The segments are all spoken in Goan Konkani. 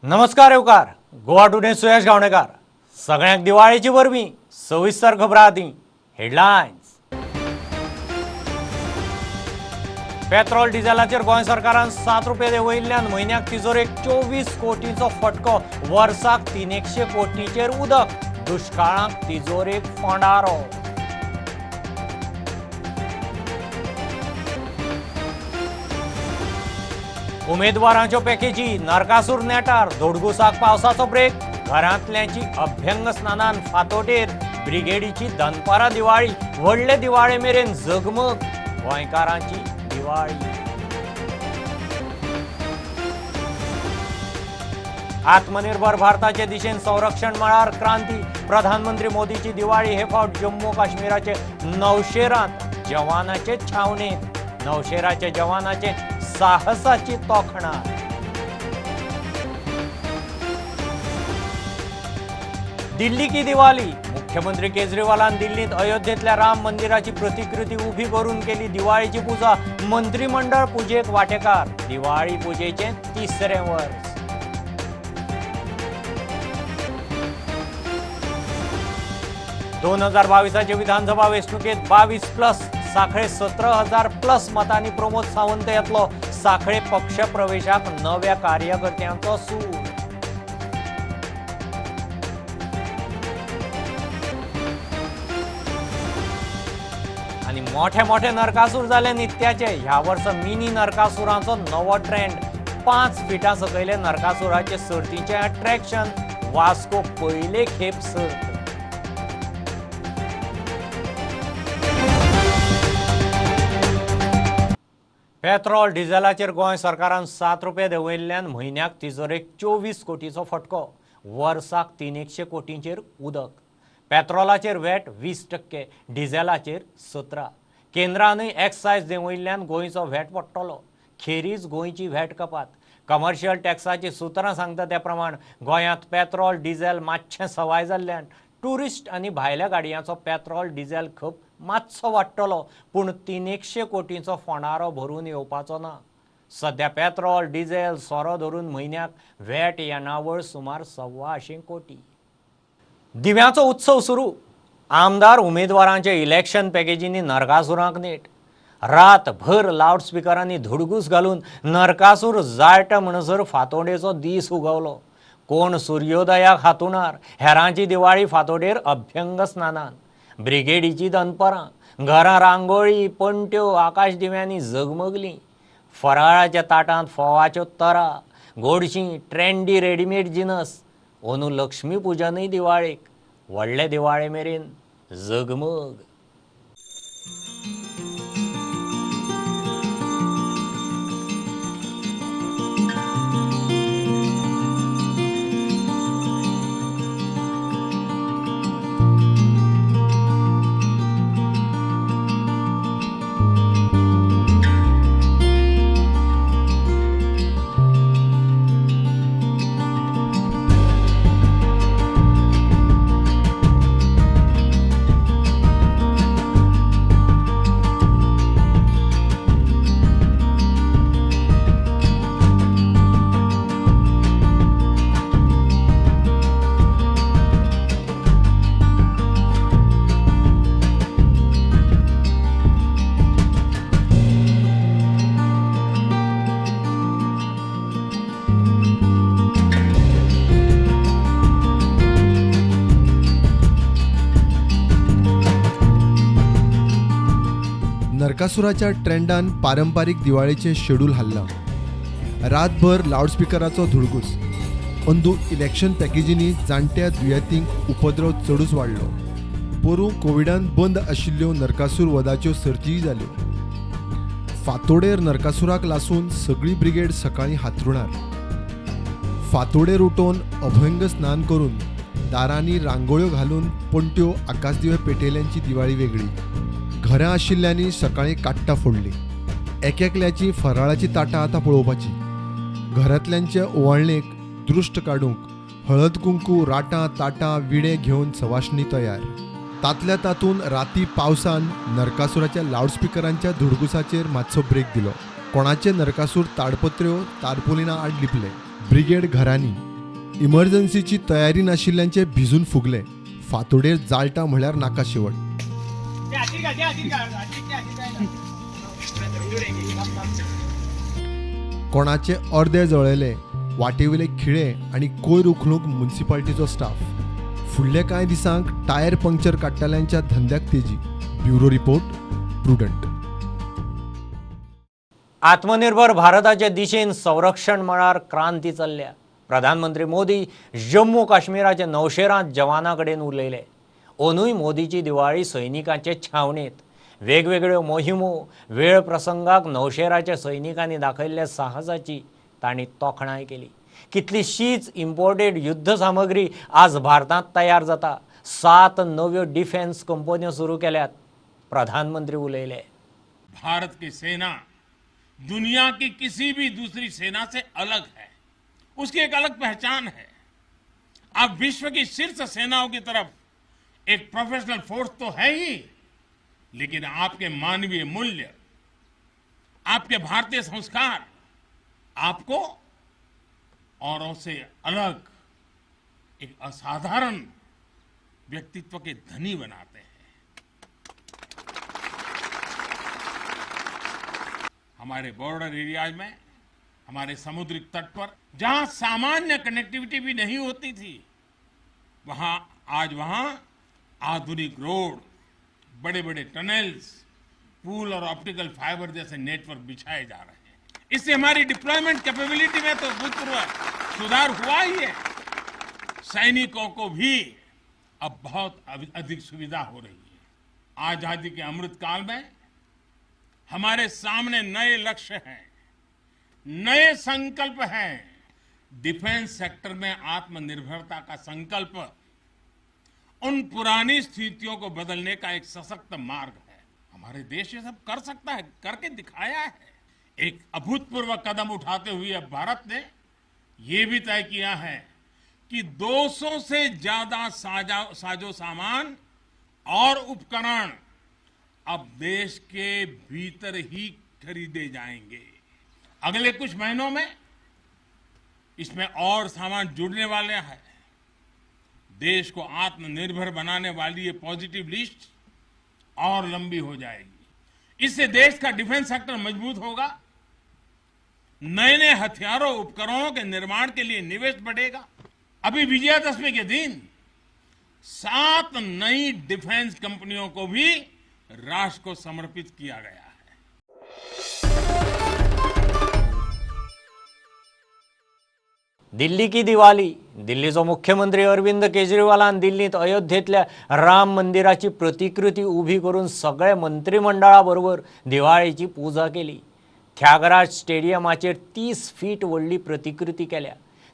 नमस्कार येवकार गोवा टुडे सुयश गावणेकार सगळ्यांक दिवाळेची वरवीं सविस्तर खबरां आदीं हेडलायन्स। पेट्रोल डिझेलाचेर गोंय सरकारान 7 रुपये देंवयिल्ल्यान म्हयन्याक तिजोरेक 24 कोटींचो फटको, वर्साक 300 कोटींचेर उदक, दुश्काळाक तिजोरेक फोंडारो। उमेदवारांच्यो पॅकेजी, नरकासूर नेटार, धोडगुसाक पावसाचो ब्रेक, घरांतल्यांची अभ्यंग स्नानान फातोटेर, ब्रिगेडीची दनपारा दिवाळी, व्हडले दिवाळे मेरेन जगमग, गोंयकारांची दिवाळी। आत्मनिर्भर भारताचे दिशेन संरक्षण मळार क्रांती, प्रधानमंत्री मोदीची दिवाळी हे फावट जम्मू काश्मीराचे नौशेरांत जवानाचे छावणेंत, नौशेराचे जवानाचे साहसाची तोखणा। दिल्ली की दिवाळी, मुख्यमंत्री केजरीवालान दिल्लीत अयोध्येतल्या राम मंदिराची प्रतिकृती उभी करून केली दिवाळीची पूजा, मंत्रिमंडळ पूजेक वाटेकार, दिवाळी पूजेचे तिसरें वर्स। 2022 विधानसभा वेंचणुकेत 22 प्लस साखळे 17,000 प्लस मतांनी प्रमोद सावंत येतलो, साखळे पक्ष प्रवेशाक नव्या कार्यकर्त्यांचो सूर। आनी मोठे मोठे नरकासूर जाले नित्याचे, ह्या वर्सा मिनी नरकासुरांचो नवो ट्रेंड, 5 फिटां सकयले नरकासुराचे सर्तीचें अट्रॅक्शन, वास्को पयले खेप सर्त। पेट्रोल डिझेलाचेर गोंय सरकारान 7 रुपये देंवयिल्ल्यान म्हयन्याक तिजोरेक 24 कोटीचो फटको, वर्साक 300 कोटींचेर उदक। पेट्रोलाचेर व्हॅट 20%, डिझेलाचेर 17%। केंद्रानूय एक्सायज देंवयिल्ल्यान गोंयचो व्हॅट पडटलो, खेरीज गोंयची व्हॅट कपात। कमर्शियल टॅक्साची सुत्रां सांगता त्या प्रमाण गोंयांत पेट्रोल डिझेल मातशें सवाय जाल्ल्यान ट्युरिस्ट आनी भायल्या गाडयांचो पेट्रोल डिझेल खप मातसो वाडटलो, पूण 300 कोटींचो फोंडारो भरून येवपाचो ना। सद्या पेट्रोल डिझेल सोरो धरून म्हयन्याक व्हॅट येणावळ सुमार 125 कोटी। दिव्यांचो उत्सव सुरू, आमदार उमेदवारांचे इलेक्शन पॅकेजींनी नरकासुरांक नेट, रातभर लावडस्पिकरांनी धुडगूस घालून नरकासूर जाळटा म्हणसर फातोडेचो दीस उगवलो। कोण सुर्योदयाक हातुणार, हेरांची दिवाळी फातोडेर अभ्यंग स्नानान, ब्रिगेडीची दनपरां, घरां रांगोळी पणट्यो आकाश दिव्यांनी जगमगलीं, फराळाच्या ताटांत फोवाच्यो तरा, गोडशीं ट्रेंडी रेडीमेड जिनस। अंदू लक्ष्मी पुजनूय दिवाळेक, व्हडले दिवाळे मेरेन जगमग। नरकासुराच्या ट्रेंडान पारंपारीक दिवाळेचें शेड्यूल हाडलां। रातभर लावडस्पिकराचो धुडगूस, अंदू इलेक्शन पॅकेजींनी जाणट्या दुयेंतींक उपद्रव चडूच वाडलो। पोरूं कोविडान बंद आशिल्ल्यो नरकासूर वदाच्यो सर्तीय जाल्यो। फातोडेर नरकासुराक लासून सगळी ब्रिगेड सकाळीं हातरुणार, फातोडेर उठोवन अभंग स्नान करून दारांनी रांगोळ्यो घालून पणट्यो आकाशदिवे पेटयल्यांची दिवाळी वेगळी। घरां आशिल्ल्यांनी सकाळीं काट्टां फोडलीं, एकेकल्याची फराळाची ताटां आतां पळोवपाची। घरांतल्यांचे ओवाळणेक दृश्ट काडूंक हळद कुंकू राटां ताटां विडे घेवन सवाशणी तयार। तातल्या तातून राती पावसान नरकासुराच्या लावडस्पिकरांच्या धुडगुसाचेर मातसो ब्रेक दिलो। कोणाचे नरकासूर ताडपत्र्यो तारपोलिना आड लिपले। ब्रिगेड घरांनी इमर्जन्सीची तयारी नाशिल्ल्यांचे भिजून फुगले. फांतोडेर जाळटा म्हळ्यार नाका शेवट. कोणाचे अर्दे जळयले, वाटेवयले खिळे आनी कोयर उखलूंक मुन्सिपाल्टीचो स्टाफ. फुडल्या कांय दिसांक टायर पंक्चर काडटल्यांच्या धंद्याक तेजी. Bureau report, Prudent. आत्मनिर्भर भारताचे दिशेन संरक्षण मळार क्रांती चल्ल्या. प्रधानमंत्री मोदी जम्मू काश्मीराचे नौशेरांत जवाना कडेन उलयले. अंदूय मोदीची दिवाळी सैनिकांचे छावणेंत. वेगवेगळ्यो मोहिमो, वेळ प्रसंगाक नौशेराच्या सैनिकांनी दाखयल्ल्या साहसाची तांणी तोखणाय केली. कितलीशीच इम्पोर्टेड युद्ध सामग्री आज भारतांत तयार जाता. 7 नव्यो डिफेन्स कंपन्यो सुरू केल्यात. प्रधानमंत्री उलयले. भारत की सेना दुनिया की किसी भी दूसरी सेना से अलग है, उसकी एक अलग पहचान है. अब विश्व की शीर्ष सेनाओं की तरफ एक प्रोफेशनल फोर्स तो है ही, लेकिन आपके मानवीय मूल्य, आपके भारतीय संस्कार आपको औरों से अलग एक असाधारण व्यक्तित्व के धनी बनाते हैं. हमारे बॉर्डर एरियाज में, हमारे समुद्री तट पर जहां सामान्य कनेक्टिविटी भी नहीं होती थी, वहां आज वहां आधुनिक रोड, बड़े-बड़े टनल्स, पुल और ऑप्टिकल फाइबर जैसे नेटवर्क बिछाए जा रहे हैं. इससे हमारी डिप्लॉयमेंट कैपेबिलिटी में तो अभूतपूर्व सुधार हुआ ही है, सैनिकों को भी अब बहुत अधिक सुविधा हो रही है. आजादी के अमृत काल में हमारे सामने नए लक्ष्य हैं, नए संकल्प हैं. डिफेंस सेक्टर में आत्मनिर्भरता का संकल्प उन पुरानी स्थितियों को बदलने का एक सशक्त मार्ग है. हमारे देश ये सब कर सकता है, करके दिखाया है. एक अभूतपूर्व कदम उठाते हुए अब भारत ने ये भी तय किया है कि 200 से ज्यादा साजो सामान और उपकरण अब देश के भीतर ही खरीदे जाएंगे. अगले कुछ महीनों में इसमें और सामान जुड़ने वाले हैं. देश को आत्मनिर्भर बनाने वाली ये पॉजिटिव लिस्ट और लंबी हो जाएगी. इससे देश का डिफेंस सेक्टर मजबूत होगा, नए-नए हथियारों उपकरणों के निर्माण के लिए निवेश बढ़ेगा. अभी विजयादशमी के दिन 7 नई डिफेंस कंपनियों को भी राष्ट्र को समर्पित किया गया है. दिल्ली की दिवाली. दिल्लीचो मुख्यमंत्री अरविंद केजरीवालान दिल्लींत अयोध्येंतल्या राम मंदिराची प्रतिकृती उभी करून सगळे मंत्रिमंडळा बरोबर दिवाळेची पुजा केली. त्यागराज स्टेडियमाचेर 30 फीट व्हडली प्रतिकृती केल्या.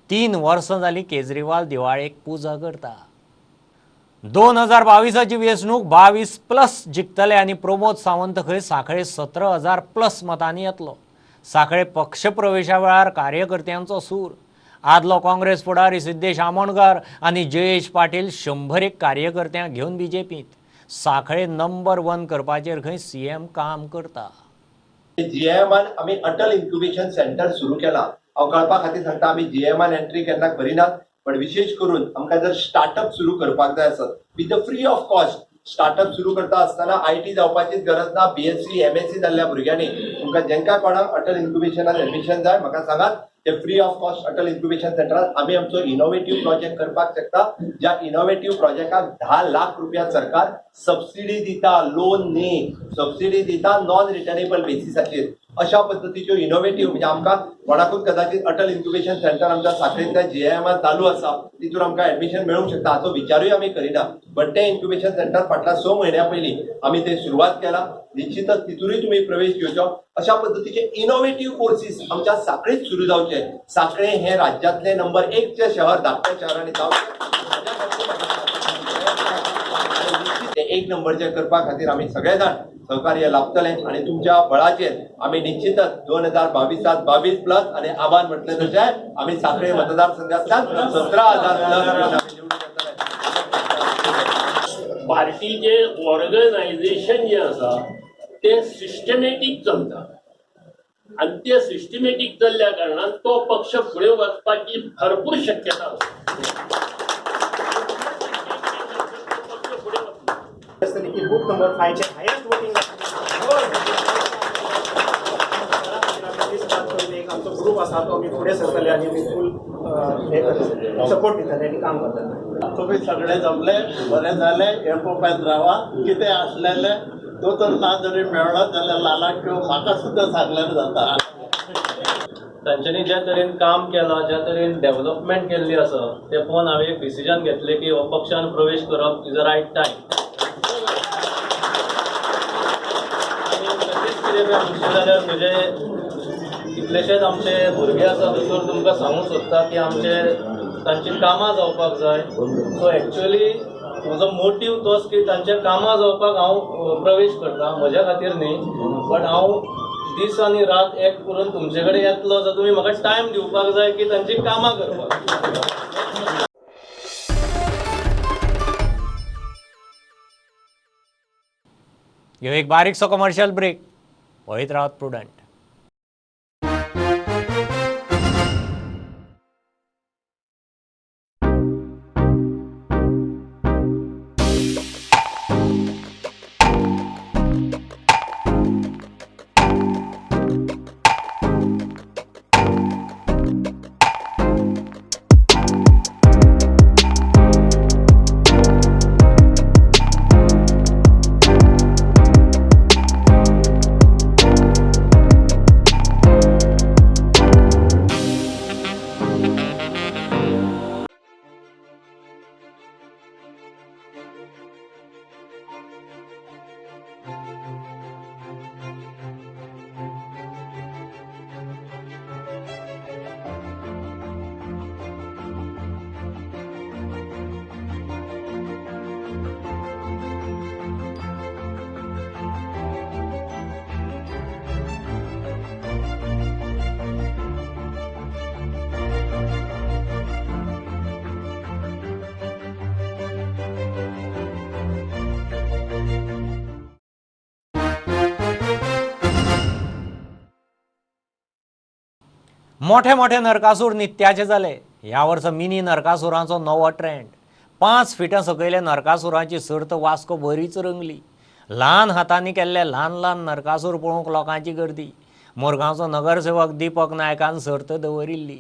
3 वर्सां जालीं केजरीवाल दिवाळेक पुजा करता. 2022 वेंचणूक 22 प्लस जिखतले आनी प्रमोद सावंत खंय सांखळे 17,000 प्लस मतांनी येतलो. सांखळे पक्षप्रवेशा वेळार कार्यकर्त्यांचो सूर. आदलो काँग्रेस फुडारी सिद्धेश आमोणकार आनी जयेश पाटील 101 कार्यकर्त्यांक घेवन बीजेपींत. सांखळे नंबर 1 करपाचेर खंय सीएम काम करता. जीएमान आमी अटल इन्क्युबेशन सेंटर सुरू केला. हांव कळपा खातीर सांगता, आमी जीएमान एंट्री केन्ना करिनात, पण विशेष करून आमकां जर स्टार्टअप सुरू करपाक जाय आसत with the free of cost startup सुरू करता आसतना I T जावपाचीच गरज ना. B S C M S C जाल्ल्या भुरग्यांनी तुमकां जेंकां कोणाक अटल इन्क्युबेशनान एडमिशन जाय म्हाका सांगात. ते free of cost Atal incubation सेंटरात आमी आमचो इनोवेटीव प्रोजेक्ट करपाक शकता, ज्या इनोवेटीव प्रोजेक्टाक 10 लाख रुपया सरकार सबसिडी दिता, लोन न्ही, सबसिडी दिता नॉन रिटर्नेबल बेसिसाचेर. अशा पद्दतीच्यो इनोवेटीव म्हणजे आमकां कोणाकूच कदाचित अटल इन्क्युबेशन सेंटर आमच्या साखळेंतल्या जी I एमान चालू आसा, तितून आमकां एडमिशन मेळूंक शकता हाचो विचारूय आमी करिना. बट तें इन्क्युबेशन सेंटर फाटल्या 6 म्हयन्या पयलीं आमी ते सुरवात केला. निश्चितच तितूनय तुमी प्रवेश घेवचो. अशा पद्दतीचे इनोवेटीव कोर्सीस आमच्या साखळीत सुरू जावचे. साखळे हे राज्यातले नंबर 1 शहर, धाकट्या शहरांनी जावचें. ते 1 नंबरचे करपा खातीर आमी सगळे जाण सहकार्य लाभतले आनी तुमच्या बळाचेर आमी निश्चितच 2022 22 प्लस आनी आव्हान म्हटलें तशें आमी साखळे मतदारसंघांतल्यान 17,000 प्लस आमी निवडून येतले. पार्टीचे ऑर्गनायझेशन जे आसा ते सिस्टमॅटीक चलता. आनी ते सिस्टमॅटीक चल्ल्या कारणान तो पक्ष फुडें वचपाची भरपूर शक्यता आसा. पक्ष फुडें वतलो. आसतली की बूथ नंबर 5चे हायेस्ट वोटींग एक आमचो ग्रूप आसा, तो आमी फुडें सरतले आनी आमी फूल हे सपोर्ट दितले आनी काम करतले. तुमी सगळे जमले, बरें जालें. एकोप्यान रावा. कितें आसलेलें दोतोर ना जरी मेळ्ळो जाल्यार लालाक किंवा म्हाका सुद्दां सांगल्यार जाता. तांच्यांनी ज्या तरेन काम केलां, ज्या तरेन डेव्हलपमेंट केल्ली आसा, तें पळोवन हांवें एक डिसिजन घेतलें की हो पक्षान प्रवेश करप is a right time. आनी तशेंच कितें म्हणचें जाल्यार म्हजे कितलेशेच आमचे भुरगे आसा थंयसर, तुमकां सांगूंक सोदता की आमचे तांची कामां जावपाक जाय. सो एक्चुअली म्हजो मोटीव तोच की तांच्या कामां जावपाक हांव प्रवेश करता. म्हज्या खातीर न्ही, बट हांव दीस आनी रात एक करून तुमचे कडेन येतलो, जर तुमी म्हाका टायम दिवपाक जाय की तांची कामां करपाक. ह्यो एक बारीकसो कमर्शियल ब्रेक. पळयत रावात प्रुडंट. मोठे मोठे नरकासूर नित्याचे जाले. ह्या वर्सा मिनी नरकासुरांचो नवो ट्रेंड. 5 फिटां सकयले नरकासुरांची सर्त वास्को बरीच रंगली. ल्हान हातांनी केल्ले ल्हान ल्हान नरकासूर पळोवंक लोकांची गर्दी. मुरगांवचो नगरसेवक दीपक नायकान सर्त दवरिल्ली.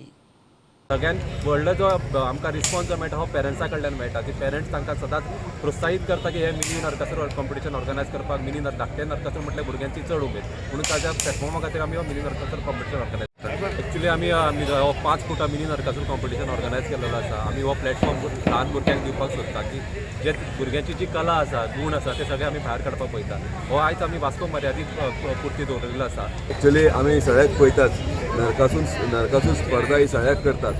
सगळ्यांत व्हडलो जो आमकां रिस्पॉन्स जो मेळटा हो पेरंट्सा कडल्यान मेळटा, की पेरंट्स तांकां सदांच प्रोत्साहीत करता की हे मिनी नरकासूर कॉम्पिटिशन ऑर्गनायज करपाक. मिनी धाकटे नरकासूर म्हटल्यार भुरग्यांची चड उमेद, म्हणून ताच्या प्लॅटफॉर्मा खातीर आमी हो मिनी नरकासूर कॉम्पिटिशन ऑर्गनायज करता. एक्चुली आमी हो 5 फुटा मिनी नरकासूर कॉम्पिटिशन ऑर्गनायज केलेलो आसा. आमी हो प्लॅटफॉर्म ल्हान भुरग्यांक दिवपाक सोदता की जे भुरग्यांची जी कला आसा, गूण आसा, ते सगळे आमी भायर काडपाक पळयता. हो आयज आमी वास्को मर्यादीत पुरती दवरिल्लो आसा. एक्चुली आमी सगळ्याक पळयतात, नरकासूर स्पर्धा ही सगळ्याक करतात.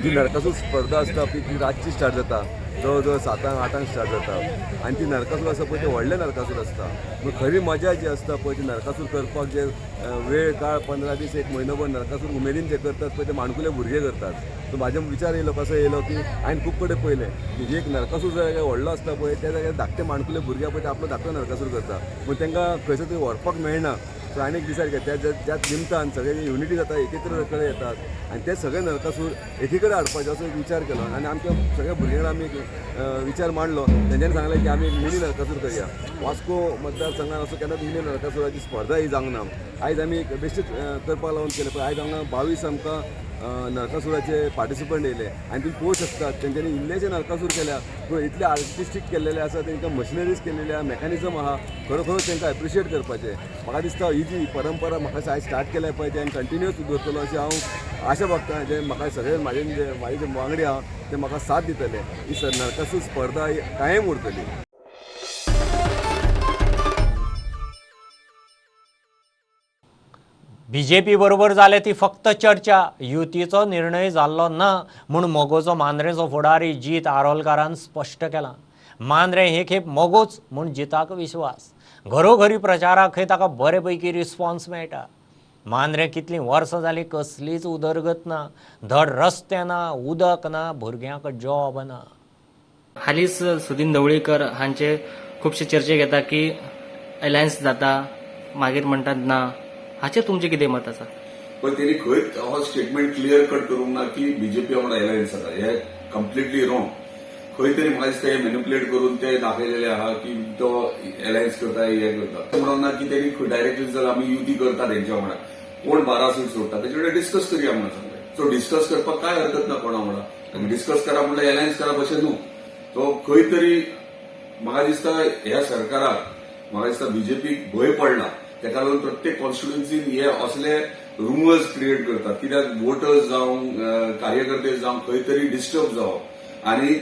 जी नरकासूर स्पर्धा आसता ती रातची स्टार्ट जाता, जवळ जवळ 7-8 स्टार्ट जाता आनी ती नरकासूर आसा पळय, ते व्हडले नरकासूर आसता. पूण खरी मजा जी आसता पळय ती नरकासूर करपाक जे वेळ काळ 15 दीस एक म्हयनोभर नरकासूर उमेदीन जे करतात पळय, ते माणकुले भुरगे करतात. सो म्हाजे विचार येयलो, कसो येयलो की हांवें खूब कडेन पळयलें की एक नरकासूर जाग्यार व्हडलो आसता पळय, त्या जाग्यार धाकटे माणकुले भुरगे पळय ते आपलो धाकटो नरकासूर करता, पूण तांकां खंयसर तरी व्हरपाक मेळना. सो आनी एक डिसायड केलें त्या ज्या निमतान सगळे युनिटी जाता, एकत्र कडेन येतात आनी ते सगळे नरकासूर एकी कडेन हाडपाचे असो एक विचार केलो. आनी आमच्या सगळ्या भुरग्यांक आमी एक विचार मांडलो. तेंच्यांनी सांगलें की आमी एक मिनी नरकासूर करया. वास्को मतदारसंघान असो केन्नाच मिनी नरकासुराची स्पर्धा ही जावंक ना. आयज आमी एक बेश्टीच करपाक लागून केलें, पण आयज हांगा 22 आमकां नरकासुराचे पार्टिसिपंट येयले आनी तुमी पळोवंक शकतात तेंच्यांनी इल्लेशे नरकासूर केल्या, पूण इतले आर्टिस्टीक केल्लेले आसा, तेंकां मशिनरीज केलेले आहा, मॅकॅनिजम आहा. खरोखरोच तेंकां एप्रिशिएट करपाचें. म्हाका दिसता ही जी परंपरा म्हाका आयज स्टार्ट केल्या पळय, ते कंटिन्यूस दवरतलो अशें हांव आशा बागता. जे म्हाका सगळे म्हाजे जे वांगडी आहा ते म्हाका साथ दितले. ही नरकासूर स्पर्धा ही कायम उरतली. बीजेपी बरोबर जाले ती फक्त चर्चा, युतीचो निर्णय जाल्लो ना म्हूण मगोचो मांद्रेचो फुडारी जीत आरोलकारान स्पश्ट केलां. मांद्रे हे खेप मगोच म्हूण जिताक विश्वास. घरोघरी प्रचाराक खंय ताका बरे पैकी रिस्पॉन्स मेळटा. मांद्रे कितलीं वर्सां जालीं कसलीच उदरगत ना, धड रस्ते ना, उदक ना, भुरग्यांक जॉब ना. हालींच सुदीन ढवळीकर हांचे खुबशे चर्चेक येता की अलायन्स जाता, मागीर म्हणटात ना. हाचेर तुमचें कितें मत आसा? पण तेणी खंयच हो स्टेटमेंट क्लियर कट करूंक ना की बीजेपी वांगडा एलायन्स जाता. हे कम्प्लिटली रॉंग. खंय तरी म्हाका दिसता हे मॅन्युपुलेट करून ते दाखयलेले आहा की तो एलायन्स करता, हे करता. म्हणूंक ना की तेणी डायरेक्टली चल आमी युती करता तेंच्या वांगडा, कोण 12 सीट सोडटा तेचे कडेन डिस्कस करया म्हणून सांगलें. सो डिस्कस करपाक काय हरकत ना कोणा वांगडा डिस्कस करा म्हणल्यार एलायन्स करप अशें न्हू. तो खंय तरी म्हाका दिसता ह्या सरकाराक, म्हाका दिसता बीजेपीक भंय पडला, तेका लागून प्रत्येक कॉन्स्टिट्युएन्सीन हे असले रुमर्स क्रिएट करतात, कित्याक वोटर्स जावं कार्यकर्ते जावं खंय तरी डिस्टर्ब जावप आनी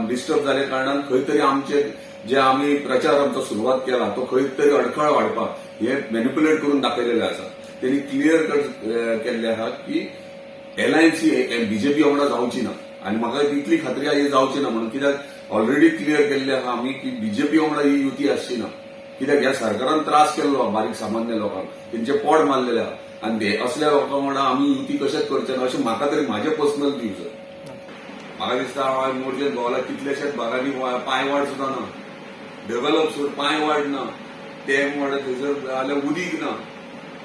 डिस्टर्ब जाल्या कारणान खंय तरी आमचे जे आमी प्रचार आमचो सुरवात केला तो खंय तरी अडखळ वाडपाक हे मॅन्युपुलेट करून दाखयलेले आसा. तेणी क्लियर कट केल्ले आहा की एलायन्स ही बीजेपी वांगडा जावची ना आनी म्हाका इतली खात्री आहा ही जावची ना म्हणून, कित्याक ऑलरेडी क्लियर केल्ले आहा आमी की बीजेपी वांगडा ही युती आसची ना, कित्याक ह्या सरकारान त्रास केल्लो आहा बारीक सामान्य लोकांक, तेंचे पोट मारलेले आहा आनी असल्या लोकां वांगडा आमी युती कशेंच करचे ना अशें म्हाका तरी म्हाजें पर्सनल व्यूज. म्हाका दिसता हांव मोरजेन भोंवला कितल्याशाच भागांनी पांयवाट सुद्दां ना, डेव्हलप सोड पांयवाट ना, ते म्हणल्यार थंयसर जाल्यार उदीक ना.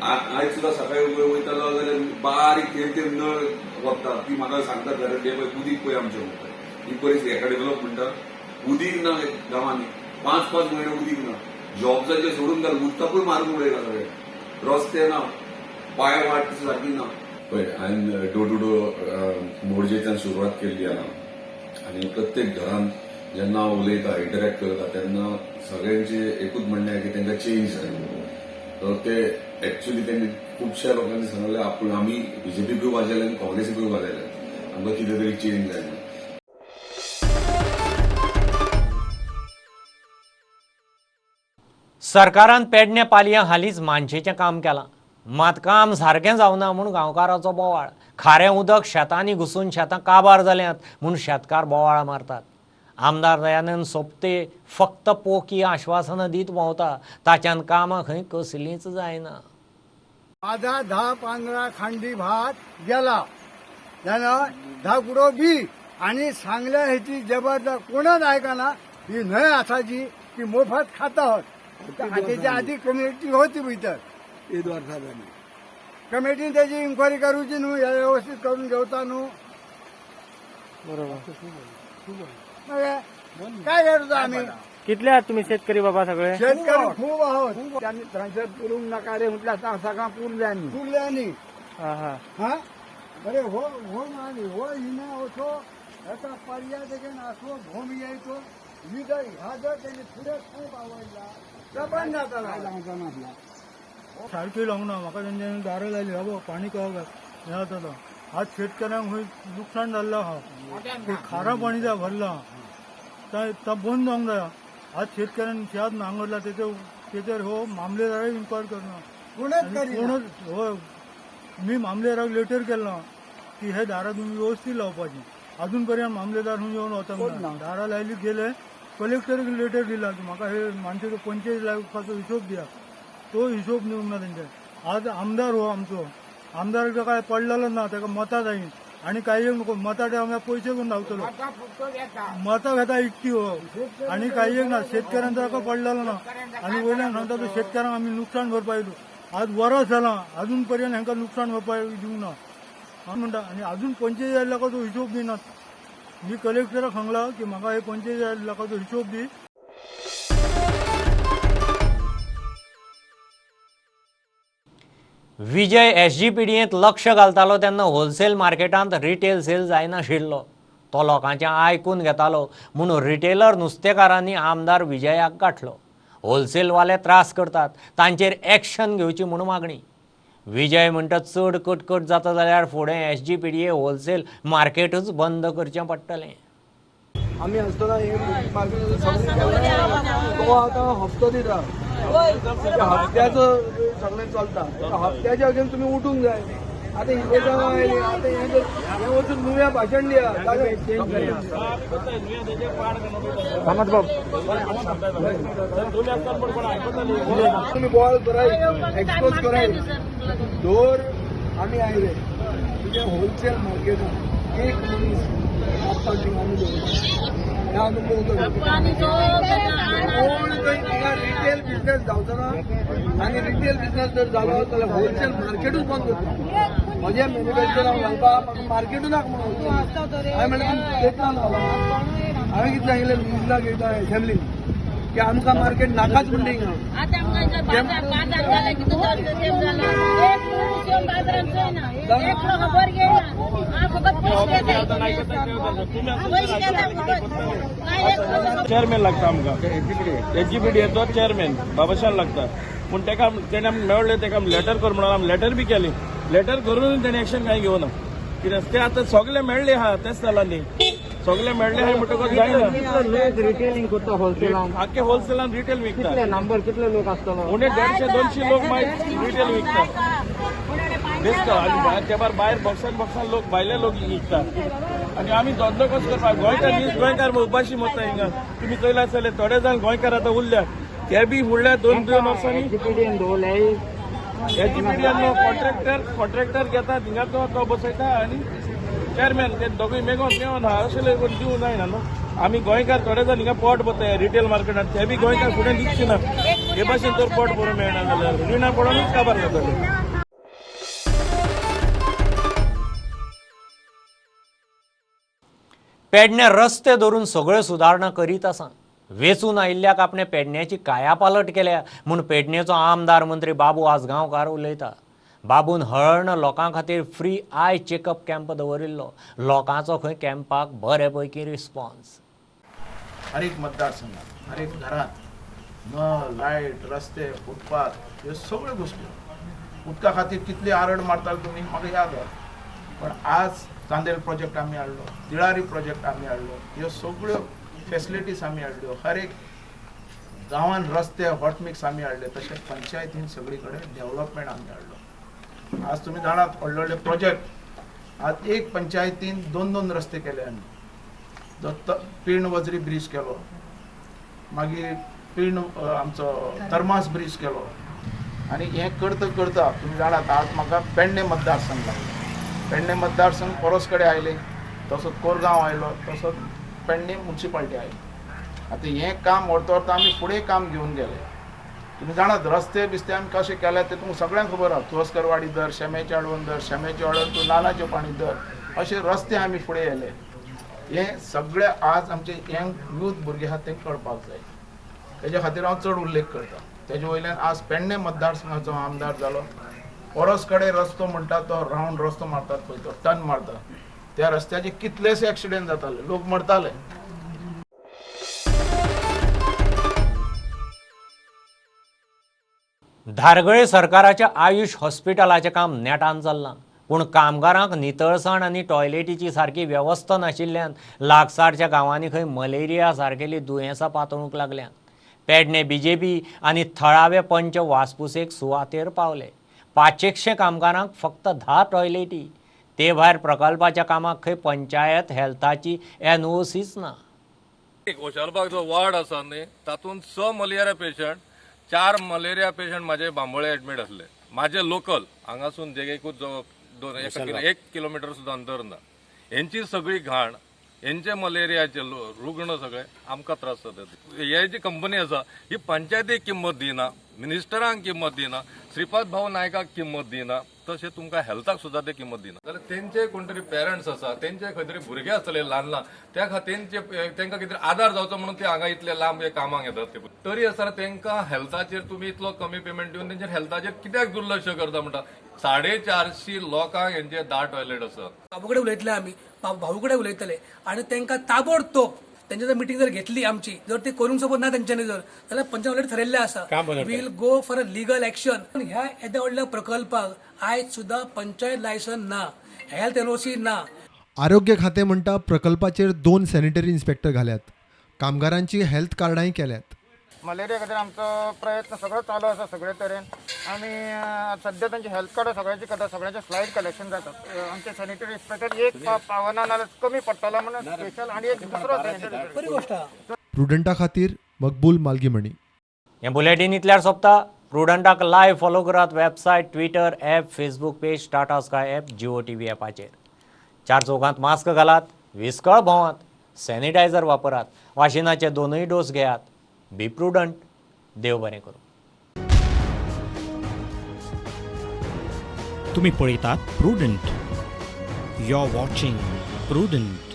आयज सुद्दां सकाळी वयतालो जाल्यार बारीक थेंब थेंब नळ वता ती म्हाका सांगता घरात पळय उदीक पळय आमच्या म्हणटा. ही परिस्थिती हेका डेव्हलप म्हणटा, उदीक ना गांवांनी, 5-5 म्हयने उदीक ना, जॉब्साचे सोडून घाल उदकाकूय मारून उडयला सगळे, रस्ते ना, पांयवाट सारकी ना. पळय हांवें डोर टू डोर मोरजेच्यान सुरवात केल्ली आहा आनी प्रत्येक घरान जेन्ना हांव उलयता इंटरॅक्ट करता तेन्ना सगळ्यांचे एकूच म्हणणें आहा की तांकां चेंज जाय. तर ते एक्चुअली तेंणी खुबश्या लोकांनी सांगलें आपूण आमी बीजेपीकूय वाजयले आनी काँग्रेसीकूय वाजयले, आमकां कितें तरी चेंज जाय. सरकारान पेडणे पालयां हालींच मानशेचें काम केलां, मात काम सारकें जावना म्हूण गांवकाराचो बोवाळ. खारें उदक शेतांनी घुसून शेतां काबार जाल्यांत म्हूण शेतकार बोवाळ मारतात. आमदार दयानंद सोपते फक्त पोकी आश्वासनां दीत भोंवता, ताच्यान कामां खंय कसलींच जायना. माझा 10-15 खांडी भात गेला, जाल्यार 10 कुडो बी आनी सांगल्या हेची जबरदस्त कोणच आयकना. ही न्हंय आसा जी ती मोफत खाता तेच्या आधी कमिटी होती भितर कमिटीन त्याची इन्क्वायरी करूची न्हू, हे व्यवस्थित करून घेवता न्हू. बरोबर काय करतो आम्ही? कितले आहात तुम्ही शेतकरी बाबा? सगळे शेतकरी खूप आहोत. त्यांनी थंयसर पुरूंक नाका रे म्हटल्यार सगळ्या पुरल्यांनी पुरल्यांनी. हा अरे हो हो मानी हो हिना असो आता पर्याय देखील असो भूम यायचो ही जर ह्या जर त्यांनी फुडें खूप आवडला तर बंद जाताला. सारकी लावंक ना म्हाका तेंच्यांनी दारां लायली बाबा पाणी कळक हें जाता. आज शेतकऱ्यांक खंय लुकसाण जाल्लें आहा, खारा पाणी जाय भरलां ता बंद जावंक जाय. आज शेतकऱ्यांनी शेत नांगरला तेचेर हो मामलेदारय इन्क्वायर करना, कोणच हो. मी मामलेदाराक लेटर केला की हे दारां तुमी व्यवस्थीत लावपाची, अजून पर्यंत मामलेदार खंय येवन वचूंक ना. दारां लायली गेले, कलेक्टराक लेटर दिला की म्हाका हे माणसेचो 45 लाखाचो हिशोब दिया, तो हिशोब दिवंक ना तेंच्या. आज आमदार हो आमचो, आमदार काय पडलेलो ना, ताका मतां जाय आनी काय एक नको, मतां आमकां पयशे घेवन धांवतलो, मतां घेता इकती हो आनी काय एक ना. शेतकऱ्यांचो ताका पडलेलो ना आनी वयल्यान सांगता तो शेतकऱ्यांक आमी लुकसाण भरपाय दिवं. आज वरस जालां अजून पर्यंत हांकां लुकसाण भरपाय दिवंक ना म्हणटा आनी अजून 45 लाखाचो हिशोब दिनात. मी कलेक्टराक सांगला की म्हाका हे 45 लाखाचो हिशोब दी. विजय एसजीपीडीएंत लक्ष घालतालो तेन्ना होलसेल मार्केटांत रिटेल सेल जायनाशिल्लो, तो लोकांचें आयकून घेतालो म्हूण रिटेलर नुस्तेकारांनी आमदार विजयाक गांठलो. होलसेलवाले त्रास करतात तांचेर एक्शन घेवची म्हूण मागणी. विजय म्हणटा चड कटकट जाता जाल्यार फुडें एसजीपीडीए होलसेल मार्केटूच बंद करचें पडटलें. आमी आसतना हे मार्केट सगळें तो आतां हप्तो दिता, हप्त्याचो सगळें चलता, हप्त्याच्या अगेन तुमी उठूंक जाय. आतां इलेक्शनां आयलीं, आतां हें वचून नुव्या भाशण दिया. तुमी बॉल कराय, एक्सपोज कराय. दर आमी आयले तुजें होलसेल मार्केटान एक मनीस आमी दवरता. हें हांव तुमकां उतर कोण थंय रिटेल बिझनेस जावचो ना आनी रिटेल बिझनेस जर जालो जाल्यार होलसेल मार्केटूच बंद करता. म्हजें मॅन्युफॅक्चर हांव घालपा म्हाका मार्केटूच नाका म्हणून हांवें म्हणलें तुमी घेतला न्हू बाबा. हांवें कितें सांगिल्लें मिनिस्टराक एकदां एसेंब्लीन की आमकां मार्केट नाकाच म्हणटा हिंगा. चेअरमॅन लागता आमकां एजीपीडीएचो चेअरमॅन बाबाशान लागता पूण तेका तेणे आमकां मेळ्ळें तेका आमी लेटर कर म्हणून आमी लेटर बी केली. लेटर करून तेणे एक्शन कांय घेवना. कित्याक ते आतां सगळे मेळ्ळे आहा तेच जाला न्ही, सगळे मेळ्ळे आहा म्हणटकच जायना. रिटेलिंग करता होलसेलान, आख्खे होलसेलान रिटेल विकता. नंबर कितले लोक आसतलो? उणे 150-200 लोक मागीर रिटेल विकता दिसता. आनी ते भायर बॉक्सान बॉक्सान लोक भायले लोक विकता आनी आमी धंदो कसो करपाक? गोंयकार न्ही, गोंयकार उपाशी मरता हिंगा. तुमी चोयला आसतले थोडे जाण गोंयकार आतां उरल्या ते बी फुडल्या 2-3 वर्सांनी एजीपीडीएन कॉन्ट्रॅक्टर घेता थिंगा तो बसयता आनी चेअरमॅन ते दोगूय मेगोन मेळोन आहा अशें कोण दिवंक जायना न्हू. आमी गोंयकार थोडे जाण हिंगा पोट भरता रिटेल मार्केटान, ते बी गोंयकार फुडें दिसचे ना. हे भाशेन तर पोट भरूंक मेळना जाल्यार रिणां पडोनूच काबार जातले. पेडणे रस्ते धरून सगळ्यो सुदारणा करीत आसा. वेचून आयिल्ल्याक आपणे पेडण्याची कायापालट केल्या म्हूण पेडणेचो आमदार मंत्री बाबू आजगांवकार उलयता. बाबून हळर्ण लोकां खातीर फ्री I checkup camp दवरिल्लो. लोकांचो खंय कॅम्पाक बरे पैकी रिस्पॉन्स. हर एक मतदारसंघात हर एक घरात नळ, लायट, रस्ते, फुटपाथ ह्यो सगळ्यो गोश्टी. उदका खातीर कितली आरड मारताले तुमी म्हाका याद आसा. पण आज चांदेल प्रोजेक्ट आमी हाडलो, तिळारी प्रोजेक्ट आमी हाडलो, ह्यो सगळ्यो फेसिलिटीज आमी हाडल्यो. हर एक गांवान रस्ते हॉटमिक्स आमी हाडले, तशेंच पंचायतीन सगळी कडेन डेव्हलपमेंट आमी हाडलो. आज तुमी जाणात व्हडले व्हडले प्रोजेक्ट आज एक पंचायतीन 2-2 रस्ते केले आमी. जो पीर्ण वजरी ब्रीज केलो, मागीर पीर्ण आमचो तरमास ब्रीज केलो. आनी हें करता करता तुमी जाणात आज म्हाका पेडणे मतदारसंघ लागलो. पेडणे मतदारसंघ पोरोस कडेन आयले, तसोच कोरगांव आयलो, तसोच पेडणे मुन्सिपाल्टी आयली. आतां हें काम व्हरता व्हरता आमी फुडें काम घेवन गेले. तुमी जाणात रस्ते बिस्ते आमी कशे केले ते तुमकां सगळ्यांक खबर आसा. तुळसकरवाडी धर, शेमेचे आडवन धर, शेमेचे आडवन तूं नानाचे पाणी धर, अशे रस्ते आमी फुडें येले. हे सगळे आज आमचे यंग यूथ भुरगे आहात तेंकां कळपाक जाय. तेज्या खातीर हांव चड उल्लेख करता. तेजे वयल्यान आज पेडणे मतदारसंघाचो आमदार जालो. पोरोस कडेन रस्तो म्हणटा तो रावंड रस्तो मारतात पळय, तो टर्न मारता, त्या रस्त्याचे कितलेशे एक्सिडेंट जाताले, लोक मरताले. धारगळे सरकाराच्या आयुष हॉस्पिटलाचें काम नेटान चल्लां, पूण कामगारांक नितळसाण आनी टॉयलेटीची सारकी वेवस्था नाशिल्ल्यान लागसारच्या गांवांनी खंय मलेरिया सारकेली दुयेंसां पातळूंक लागल्यांत. पेडणे बीजेपी आनी थळावे पंच वासपुसेक सुवातेर पावले. 500 कामगारांक फक्त 10 टॉयलेटी, ते भायर प्रकल्पाच्या कामाक खंय पंचायत हेल्थाची एनओसीच ना. ओशालबाग जो वार्ड आसा न्ही तातूंत 6 मलेरिया पेशंट, 4 मलेरिया पेशंट म्हाजे बांबोळे एडमीट आसले. म्हाजे लोकल हांगासून जेगेकूच जो 1 किलोमिटर सुद्दां अंतर ना. हेंची सगळी घाण, हेंचे मलेरियाचे रुग्ण सगळे आमकां त्रास जातात. हे जी कंपनी आसा ही पंचायतीक किंमत दिना, मिनिस्टरांक किंमत दिना, श्रीपाद भाऊ नायकाक किंमत दिना, तशें तुमकां हेल्थाक सुद्दां ते किंमत दिना. जाल्यार तेंचे कोण तरी पेरंट्स आसा, तेंचे खंय तरी भुरगे आसतले ल्हान ल्हान, त्या खातीर तेंकां कितें आदार जावचो म्हणून ते हांगा इतले लांब हे कामाक येतात. ते तरी आसतना तेंकां हेल्थाचेर तुमी इतलो कमी पेमेंट दिवन तेंचेर हेल्थाचेर कित्याक दुर्लक्ष करता म्हणटा. 450 लोकांक हेंचे 10 टॉयलेट आसा. बाबू कडेन उलयतले आमी, भाऊ कडेन उलयतले आनी तेंकां ताबडतोब तेंच्या जर मिटींग जर घेतली आमची, जर ती करूंक सपोज ना तेंच्यांनी जर जाल्यार पंचायत ऑलरेडी थरयल्लें आसा, we'll go for a legal action. ह्या येद्या व्हडल्या प्रकल्पाक आयज सुद्दां पंचायत लायसन ना, हेल्थ एनओसी ना. आरोग्य खातें म्हणटा प्रकल्पाचेर 2 सॅनिटरी इन्स्पेक्टर घाल्यात, कामगारांची हेल्थ कार्डांय केल्यात. मलेरिया खातीर आमचो प्रयत्न सगळो चालू आसा सगळे तरेन. आमी सद्या तांचे हेल्थ कार्ड सगळ्यांचे करता, सगळ्यांचे स्लायड कलेक्शन जाता. आमचे सॅनिटरी इन्स्पेक्टर एक पावना नाल्यार कमी पडटलो म्हणून स्पेशल आनी एक दुसरो सॅनिटरी. बरी गोश्ट. प्रुडंटा खातीर मकबूल मालगीमणी. हें बुलेटीन इतल्यार सोंपता. प्रुडंटाक लायव्ह फॉलो करात website, Twitter, app, Facebook page, Tata Sky app, Jio TV ॲपाचेर. 4 चौगांत मास्क घालात, विस्कळ भोंवात, सॅनिटायझर वापरात, वाशिनाचे 2 डोस घेयात. Be prudent. देव बरें करूं. तुम्ही पळयतात Prudent. You are watching Prudent.